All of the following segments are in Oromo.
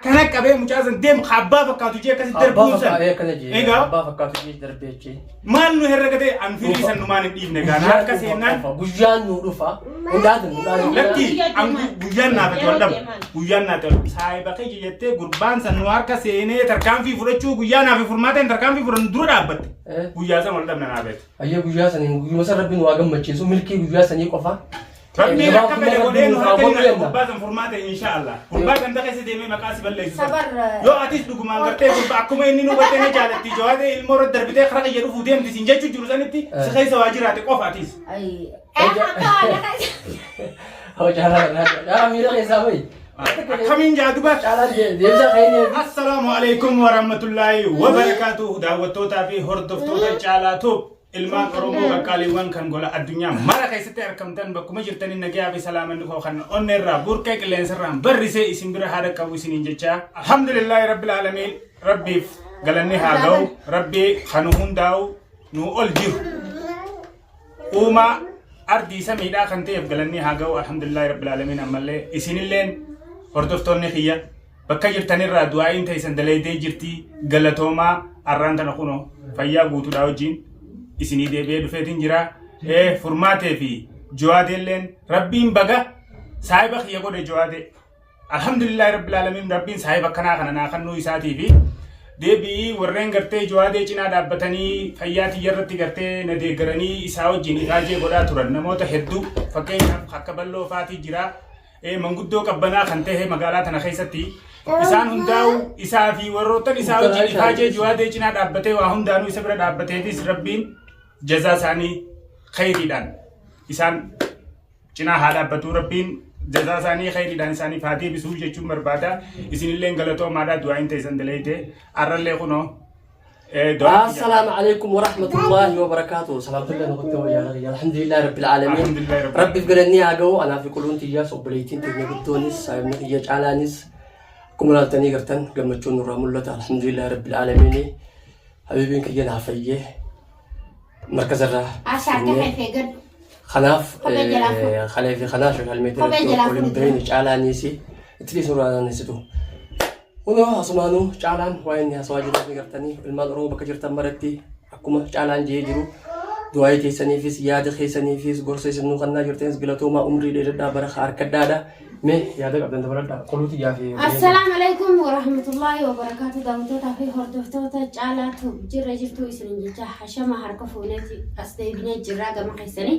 Kana qabee mucaa san deemu ka abbaa fakkaatu jee akkasitti Abbaa darbuun san. fakkaatu akkana jee. Egaa Abbaa fakkaatu jee darbee achi. maal nu herregatee an firii san numaan hin dhiifne gaa na harka seennaan Guyyaan nu dhufa. Hundaatu nu dhaatu. lakki an guyyaan naaf itti wal dhabu guyyaan naaf itti wal saayiba kiyya jettee gurbaan san nu harka seenee tarkaanfii fudhachuu guyyaa naaf furmaata hin tarkaanfii fudhannu dura dhaabbatte guyyaa san wal dhabna naaf itti. Ayyee guyyaa sanii guyyuma san rabbiin waa gammachiisu milkii guyyaa sanii qofa. Rabbiin akka fedhe godhee nu harka ni Rabbiin gurbaa san furmaata insha Allah. Gurbaa ganda keessa deemee maqaa si balleessu. sana. Sabar. Yoo atis dhugumaan gartee gurbaa akkuma inni nu hubattee na jaalatti jawaatee ilmoo irra darbitee karaa kiyya dhufuu deemti siin jechuu jiru sanitti si keessa waa jiraate qofa atis. Ay. Hoo caalaa caalaa miira keessaa bahi. Akkamiin jaa duba? Caalaan deemsa keenya. Assalaamu alaikum warahmatullaahi wabarakaatuh daawwattootaa fi hordoftoota Caalaa Tube ilmaan Oromoo qaqqaaliiwwan kan gola addunyaa mara keessatti argamtan bakkuma jirtanii nagayaa fi salaamanni koo kan onnee irraa burqee qilleensarraan barrisee isin bira haa dhaqqabu isiniin jechaa alhamdulillaahi rabbil aalamiin rabbiif galanni haa ga'u rabbii kan hundaa'u nu ol jiru uumaa ardii samiidhaa kan ta'eef galanni haa ga'u alhamdulillaahi rabbil aalamiin ammallee isinilleen hordoftoonni kiyya Bakka jirtanirraa du'aa'iin teessan dalaydee jirti galatoomaa arraan tana kunoo fayyaa guutuudhaa wajjin isinii deebi'ee dhufeetiin jira. Ee furmaatee fi jawaadeelleen rabbiin baga saahiba kiyya godhe jawaadee. Alhamdulillaahi rabbil aalamiin rabbiin saahiba akkanaa kana naa kennuu isaatii fi deebi'ii warreen gartee jawaadee cinaa dhaabbatanii fayyaa tiyya irratti gartee na deeggaranii isaa wajjin ifaajee godhaa turan namoota hedduu fakkeenyaaf akka bal'oo faatii jira. Manguddoo qabbanaa kan ta'e magaalaa tana keessatti isaan hundaa'u isaa fi warroottan isaa wajjin ifaajee jiwaadee cinaa dhaabbatee waa hundaanuu isa bira dhaabbateefis rabbiin jazaa isaanii khayriidhaan isaan cinaa haa dhaabbatu rabbiin jazaa isaanii khayriidhaan isaaniif haa deebisuu jechuun barbaada isinilleen galatoomaadhaa du'aayin teessan daleeyte arrallee kunoo السلام عليكم ورحمة الله وبركاته سلام الله نقطة ويا الحمد لله رب العالمين الحمد لله رب ربي فقرني أجو أنا في كلون تيجاس وبليتين تيجي قدونس سايبنا تيجا علانس كم تاني قرتن قمتشون الرامولة الحمد لله رب العالمين حبيبين كيجنا فيه مركز الرا Ashaa akka fe'ee gadhu. خلاف Kophee jalaa fuudhi. خلاف خلاف الميدان Kophee jalaa fuudhi. بين caalaanis itti suuraanis Kunoo asumaanuu caalaan waa'ee inni haasawaa jiru ni gartanii ilmaan Oromoo bakka jirtan maratti akkuma caalaan jee jiru du'aayii keessaniifis yaada keessaniifis gorsa isin nuu kannaa jirtanis galatoomaa umrii dheeradhaa bara harkadhaadha mee yaada qabdan dabaladhaa qoluu xiyyaa fi Assalaamu alaikum warahmatullaahi wabarakaatu daawwattootaa fi hordoftoota caalaatu jirra jirtu isinin jecha hashama harka fuuneeti as deebinee jirraa gama keessanii.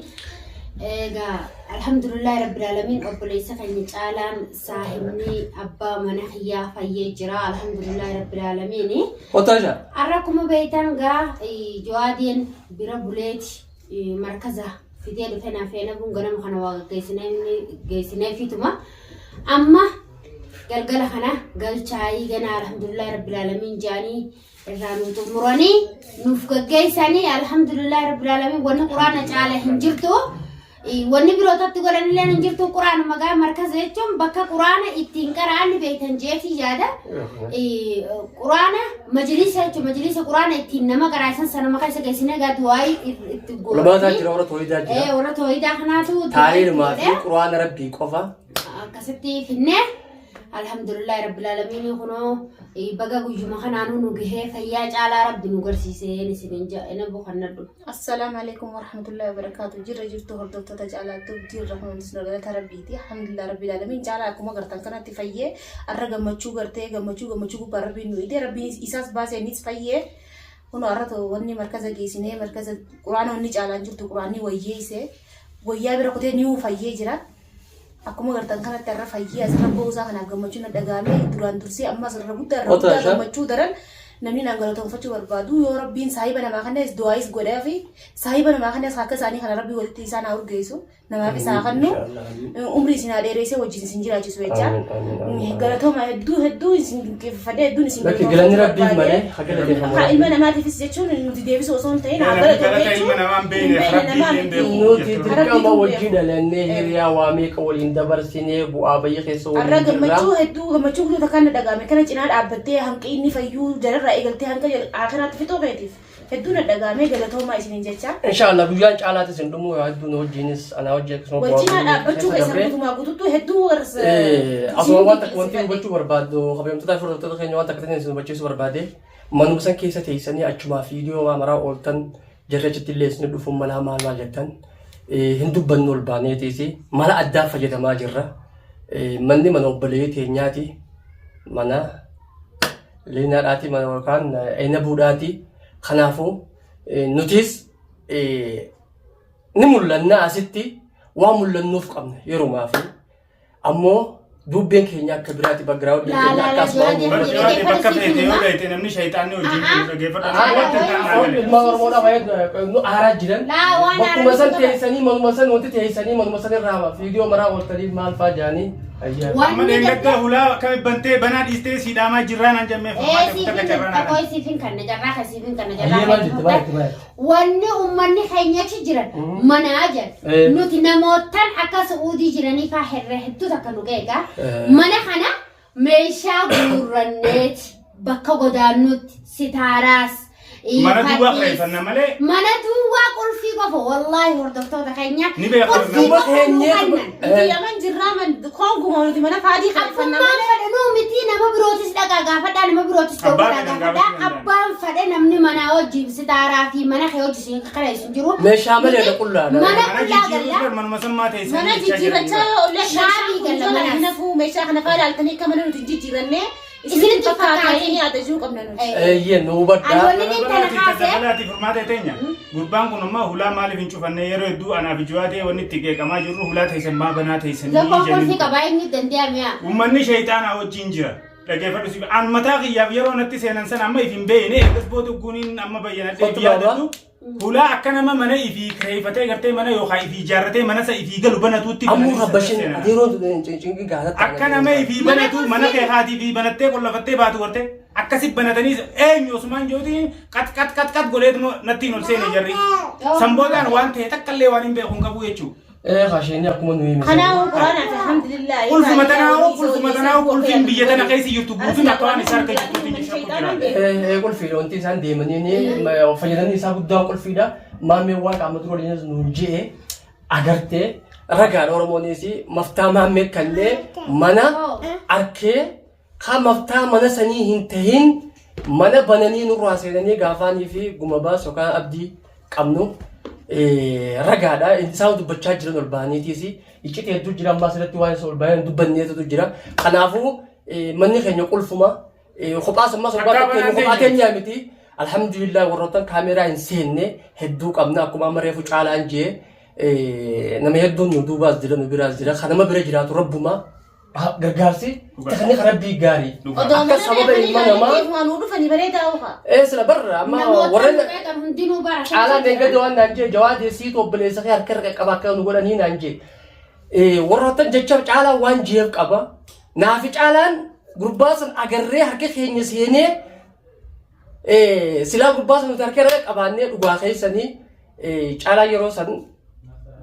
Egaa alhamdulillaahi rabbil aalamiin obboleessa keenya caalaan saahibni abbaa mana kiyyaa fayyee jira alhamdulillaahi rabbil aalamiin. Otaasha. Har'a akkuma beektan gaa Jawaadeen bira buleeti markaza fidee dhufe naaf eenabuun ganama kana waa geessineefituma. Amma galgala kana galchaayii gana alhamdulillaahi rabbil aalamiin jaanii irraa nu xumuranii nuuf gaggeessanii alhamdulillaahi rabbil aalamiin wanni quraana caala hin jirtu. Wanni birootatti godhanillee hin jirtu quraanuma gaa markaza jechuun bakka quraana ittiin qara'an ni beektan jeetii yaada. Quraana majlisa jechuun majlisa quraana ittiin nama qaraasan sana maqaa isa geessinee gaa du'aayii itti Ulamaataa jira warra tooyidaa jira. Warra tooyidaa kanaatu Taaliilumaa fi quraana rabbii qofa. akkasitti finnee alhamdulillahi rabbil aalamiin kunoo baga guyyuma kanaanuu nu gahee fayyaa caalaa rabbi nu garsiisee isiniin jedha boqannadhu. Assalaamu alaikum warahmatullahi wabarakatuh. Jirra jirtu hordoftoota caalaattuu jirra kunuunsi galata rabbiiti. Alhamdulillah rabbil alamin caalaa akkuma gartan kanatti fayyee arra gammachuu gartee gammachuu gammachuu gubbaa rabbiin nu ide rabbiin isaas baasee innis fayyee kun arra wanni markaza geessinee markaza quraana wanni caalaan jirtu quraanni wayyeessee wayyaa bira kutee ni fayyee jira. Akkuma gartan kanatti har'a fayyee asirra ba'uu isaa kanaaf gammachuun na dhaga'ame duraan dursee ammas irra guddaa irra guddaa gammachuu daran namni naan galatoomfachuu barbaadu yoo rabbiin saahiba namaa kanas du'aayis godhaa fi saahiba namaa kanas akka isaanii kana rabbii walitti isaan haa urgeessu namaaf isaa haa kennu umrii isin haa dheereessee wajjin isin jiraachisu jecha galatooma hedduu hedduu isin dinqisiifadhe hedduun isin Lakki galanni rabbiif malee haa galateeffamu. Haa ilma namaatiifis jechuun nuti deebisuu osoo hin ta'in haa Galata galatoomne ilma jechuun namaa hin beekne, hin beekne namaa rabbii miti. hin beeku. Nuti dirqama wajjin dhalannee hiriyaa waa meeqa waliin dabarsinee bu'aa bayii keessa Har'a waliin jirra. gammachuu hedduu gammachuu guutuu takkaan na dhaga'ame kana cinaa dhaabbattee hanqi inni fayyuu jalarraa eegaltee hanga akiraatti fixuu keetiif Hedduu na dhagaamee galatoomaa isiniin jecha. Inshaallah guyyaan caalaatis hin dhumu hedduu nu wajjiinis anaa wajji akkasuma Wal cinaa bu'aa dhaabbachuu keessa keessan dabree. guutumaa guutuutti hedduu warra Asuma waan takka wanti hubachuu barbaaddu kabajamtootaa fi hordoftoota keenya waan takka isin hubachiisuu barbaade manuma san keessa teessanii achumaa fiidiyoo waa maraa ooltan jarri achitti illee isin dhufuun malaa maal maal jettan hin dubbannu ol baaneetiis mala addaa fayyadamaa jirra. Manni mana obboleeyyii teenyaati mana liinaadhaati mana yookaan enabuudhaati kanaafuu nutis ni mul'anna asitti waan mul'annuuf qabna yerumaa fi ammoo dubbeen keenya akka biraati background Laa, keenya laa, akka laa, asumaan Jawaadee, Bar mul'atu. jawaadee bakka feete yoo dheete namni shayxaanni wajjin jiru dhageeffadhu. Namni wanta hin taane malee. Ilmaan Oromoodhaa baay'ee nu aaraa jiran. Laa, waan Bakkuma aaraa san jiru teessanii manuma san wanti teessanii manuma san irraa viidiyoo maraa ooltaniif maal fa'aa jedhanii ayyaa. Waan Amma dheengadda hulaa akkami bantee banaa dhiistee sii dhaamaa jirraa naan jemmee furmaata Ee, takka siifin carraa naa takka siifin kanna carraa kan siifin kanna Ayyee carraa maal kan jette maal jette maal jette. Wanni uummanni keenya achi jiran manaa jiran. Nuti namootan akka Su'uudii jiranii faa herre hedduu takka nu qeeqa. Mana kana meeshaa guurranneeti bakka godaannutti sitaaraas. Mana duwwaa fadhiis. kireeffanna malee Mana duwwaa qulfii qofa wallaahi hordoftoota keenya Ni beeku. qulfii Duuba qofa nu keenyeetu- kennan. Nuti yaman jirraa man koonguma nuti mana faadii kireeffanna Abbummaan malee. fedhe nuu miti nama birootis dhaqaa gaafadhaa nama birootis Abbaa dhaqaa fedhan gaafadhaa gaafachuu danda'an. abbaan fedhe namni manaa wajjin sitaaraa fi mana kee hojii siin kaleessu hin jiru. Meeshaa malee Nuti qullaadha. Mana mana qullaa jijjiiruu galla. bar manuma sammaa teessanii Mana jechaa jiranii jijjiirrachaa bar. yoo ollee Shaabii galla manaas. Hinafuu meeshaa kana faa ilaaltanii akka mana nuti hin jijjiirranne Isinitti isinitti fakkaatee fakkaatee. yaadachuu qabna nuti. Eeyyee nu hubadhaa. Ani wanni inni tana kaasee Dabalaati furmaata teenya. Gurbaan kun ammoo hulaa maaliif hin cufanne yeroo hedduu anaaf jawaadee wanni itti qeeqamaa jirru hulaa teessan maa banaa teessanii zakkoon qulfii jedhanii. qabaa inni danda'ame. Uummanni shayxaanaa wajjin jira. Dhageeffadhu si an mataa kiyyaaf yeroo natti seenan sana amma if hin beekne eegas booda guuniin amma bayyanadhee Kottu if yaadattu hulaa akka nama mana ifii kireeffatee gartee mana yookaan ifii ijaarratee mana isa ifii galu banatuutti Ammoo bananii rabbashin seenan. adeeroon cinqii gaazatti. Akka nama ifii Mana banatu mana kee haatii fi banattee qollafattee baatu gartee akkasi banatanii eenyu osumaan jootiin qat qat qat qat godheetuma nattiin ol seene jarri. Sanboodaan waan ta'e takka illee waan hin beeku hin qabu jechuudha. Ee kaasheenii akkuma nuyi himne. Kanaafuu quraanaa fi alhamdulillah. Qulfuma tanaa'u qulfuma tanaa'u qulfiin biyya tana keessa jirtu guutuun akka waan isaa harka jirtuutti jecha jira. Ee qulfiidha wanti isaan deemanii fayyadamni isaa guddaan qulfiidha. Maammeen waan qaama dura waliinis nuun je'e agartee ragaadha Oromoonis maftaa maammee kallee mana arkee kan maftaa mana sanii hin tahin mana bananii nurraa seenanii gaafaanii fi gumabaas yookaan abdii qabnu ragaadha. Isaan dubbachaa jiran ol bahaniitiis iccitii hedduu jira ammaa asirratti waan isa ol bahanii dubbanneetu jira. Kanaafuu manni keenya qulfuma kophaas ammas kophaa Takkaa tokko banaan kophaa teenye. teenyaa miti. Alhamdulillah warroottan kaameeraa hin seenne hedduu qabna akkuma amma reefu caalaan jee nama hedduun nu duubaas jira nu biraas jira kan nama bira jiraatu rabbuma Gargaarsi takni kan rabbii gaarii. Odoo Akka mana sababa beekanii ilma namaa ilaalanii nuu dhufanii bareedaa ofa. ee sila barra amma Namoota warreen nu qeeqan hundinuu bara caalaan deeggarde waan naan jee jawaadee siitu obboleessa kee harka irra qaqqaba akka nu godhanii naan jee. Warroottan jecha caalaan waan jeef qaba. Naafi caalaan gurbaa san agarree harka keenya seenee silaa gurbaa san nuti harka irra qabaannee dhugaa keessanii caalaa yeroo san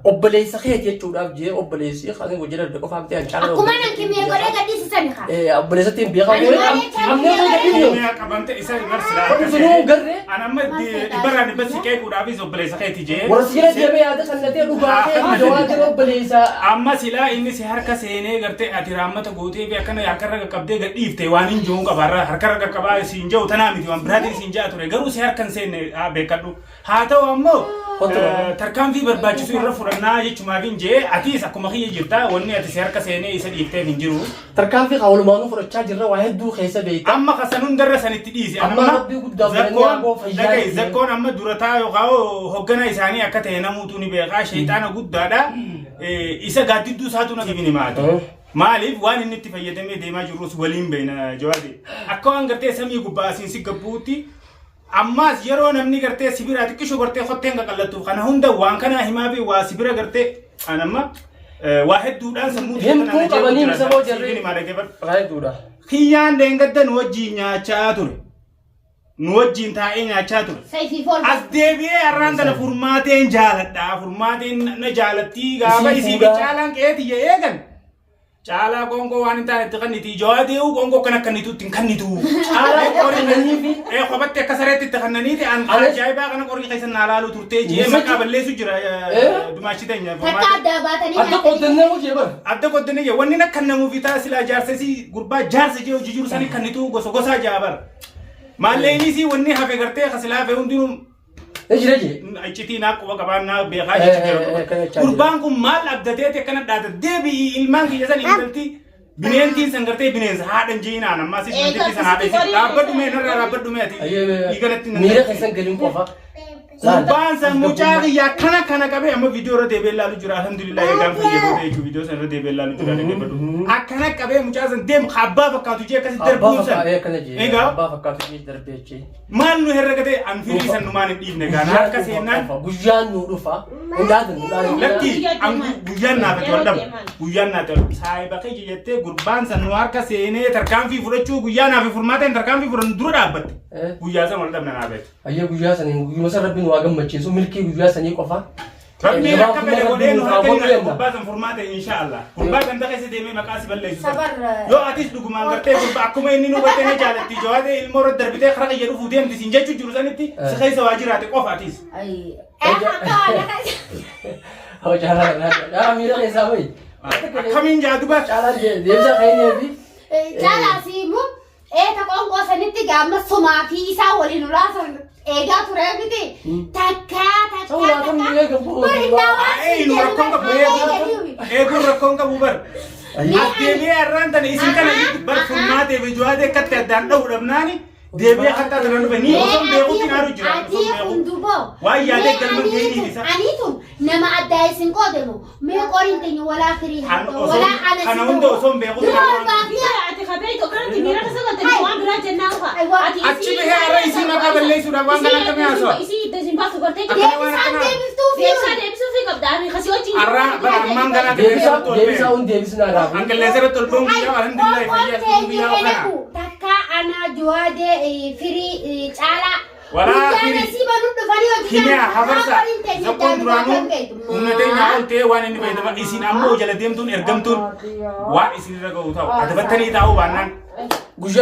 obboleessa keeti jechuudhaaf jee obboleessi kan hojii darbe qofaaf ta'an caalaa Akkuma nan kimee godhee gadhiisisan kaa. obboleessatti hin beekamu. Ani malee kan Ammoo kan gadhiifnu. Mi'a qabamte isa barsiisa. Wanti sunuu garree An amma dhibbarraa dhibba si qeequudhaafis obboleessa keeti jee. warra si jala deemee yaada sannatee dhugaa kee jawaadee obboleessa. Amma silaa inni si harka seenee gartee ati raammata gootee fi akkana harkarra qaqqabdee gadhiifte waan hin jiru qaba harkarra qaqqabaa siin jiru tanaa miti waan biraatiin siin ja'a ture garuu si harka hin seenne beekadhu. Haa ta'u ammoo Kottu baba. tarkaanfii barbaachisu irra fudhannaa jechumaaf hin jee atiis akkuma kiyya jirta wanni ati si harka seenee isa dhiifteef hin jiru. Tarkaanfii kan walumaanuu fudhachaa jirra waa hedduu keessa beekta. Amma kasan hundarra sanitti dhiisi. Amma Rabbii guddaa zakkoon fudhannee aboo fayyaa dhaga'i itti. zakkoon amma durataa yookaan hoogganaa isaanii akka ta'e namuutu ni beekaa sheexaana guddaadha. Isa gaaddidduu isaatu na hin himaati. Maaliif waan inni itti fayyadamee deemaa jirus waliin beekna jawaade. Akka waan gartee samii gubbaa asiin si gabbuutti Ammaas yeroo namni gartee si biraa xiqqisho gartee kotteen qaqallattuuf kana hunda waan kanaa himaa fi waa si bira gartee an amma waa hedduudhaan sammuu tiyya Himtuu tanaan na jeequ qabanii jira. misaboo Siif jarri. himaa dhaggeeffadhu. Waa hedduudha. Kiyyaan dheengadda nu wajjiin nyaachaa ture. Nu wajjiin taa'ee nyaachaa ture. Sayfii fool. As deebi'ee har'aan tana furmaateen jaaladha. Furmaateen na jaalattii gaafa Isii isii fi fuudhaa. caalaan qe'ee tiyya eegan. Caalaa qoonqoo waan hin taane itti kanniti. Jawaadee qoonqoo kana kannitu itti hin kannitu. Caalaa qorii kanniifi. Ee kophatti akka sareetti itti kannaniiti an Anas- ajaa'ibaa kana qorii keessa naa laaluu turtee jee Musachi- maqaa balleessu jira Eh? dumaachi teenya. Takka addaa baatanii Adda qoodannee hojii bara. Adda qoddanii jee wanni akka namuuf ta'a silaa jaarsa si gurbaa jaarsa jee hojii jiru sani kannitu gosa gosaa jaa bara. Maallee inni wanni hafe gartee kasilaa hafe hundinuu Ni jira jee. iccitii naa quba qabaannaa beekaa Eh, jechuudha. eh, eh, kana jechaa jira. Gurbaan kun maal abdateeti akkana dhaata deebi'i ilmaan kiyya san intalti bineentiin san gartee bineensa haadha hin jiinaan ammaa sis Eh, bineentiin san haadha qorii isin dhaabbadhu mee narraa dhaabbadhu mee ati dhiiganatti nan Miira keessan galiin qofa. Gurbaan san mucaa kiyya akkana kana qabee amma viidiyoo irra deebi'ee ilaalu jira alhamdulillah eegaan fayyee booda jechuudha viidiyoo san irra deebi'ee ilaalu jira dhaggeeffadhu akkana qabee mucaa san deemu abbaa fakkaatu jee akkasitti Abbaa darbuun san fakkaatu akkana jee. Egaa Abbaa fakkaatu jee darbee jee. Maal nu herregate an firii san numaan hin dhiifne gaana harka seennaan Guyyaan nu dhufa. Hin dhaadan hin dhaadan. lakki Guyyaa an deemaan. guyyaan naaf itti Yeroo wal dhabu deemaan. guyyaan naaf itti saayiba kiyya jettee gurbaan san nu harka seenee tarkaanfii fudhachuu guyyaa naaf furmaata hin tarkaanfii fudhannu dura dhaabbatte guyyaa san wal dhabna naa beektu. Ayyee guyyaa sanii guyyuma san rabbiin waa gammachiisu milkii guyyaa sanii qofa. Rabbiin akka fedhe godhee nu harka hin Rabbiin gurbaa san furmaata insha Allah. Gurbaa ganda keessa deemee maqaa si balleessu. sana. Sabar. Yoo atis dhugumaan gartee gurbaa akkuma inni nu gartee na jaalatti jawaatee ilmoo irra darbitee karaa kiyya dhufuu deemti siin jechuu jiru sanitti si keessa waa jiraate qofa atis. Ay. Eh, akka waan akka. Hoo caalaa caalaa miira keessaa wayi. Akkamiin jaa duba Caalaa deemsa keenyaa fi Caalaa siimu eeta qoonqoo sanitti gaama sumaa fi isaa waliin ulaasan eegaa ture miti. Takkaa takkaa Suuraa kam takkaa. eegan bu'uura. Bari daawwaa Ee nu rakkoon qabu eeguun rakkoon qabu bar. As deebi'ee har'aan tana isin kana bar furmaatee fi jawaatee akkatti addaan dhahu dhabnaani deebi'ee kattaa tana dhufe ni osoo hin beekutti naaru jira. Osoo Atii hin beeku. hunduboo. Waan yaadee galma geenii isa. Aniitu nama addaa isin qoodemu mee qoriin teenya walaa firii Kan haa ta'u osoo- walaa ana kana si hunda ta'u. osoo hin beeku Dura ta'u. ol baafnee Ati kabeetu akkanatti miira keessa galtanii waan biraa jennaan fa'a. Aywa. Ati Achi bahee har'a isii maqaa balleessuudhaaf waan kana akkamii haasawa? Isii itti isin baasu gartee Akka- deebisaan deebiftuu fi Deebisaa deebisuu fi qabda. Ani kasii wajjin Har'a bara ammaan ganaa deebisa qilleensa irratti ol deebisa ba'e. hun deebisnaa raafu. An qilleensa irratti ol ba'uun guyyaa alhamdulillah fayyaa qoonqoon sun guyyaa teenya kana. eegu takkaa anaa jawaadee firii caalaa. Walaa Guyyaan firii. asii banuu dhufanii hojii Kimiyaa hafarsa qoriin teenya zokkoon addaan duraanuu baatan beektu. humna teenya ol ta'ee waan inni fayyadama isin ammoo jala deemtuun ergamtuun waan isin irra ga'u ta'u adabattanii taa'uu baannaan Guyyaa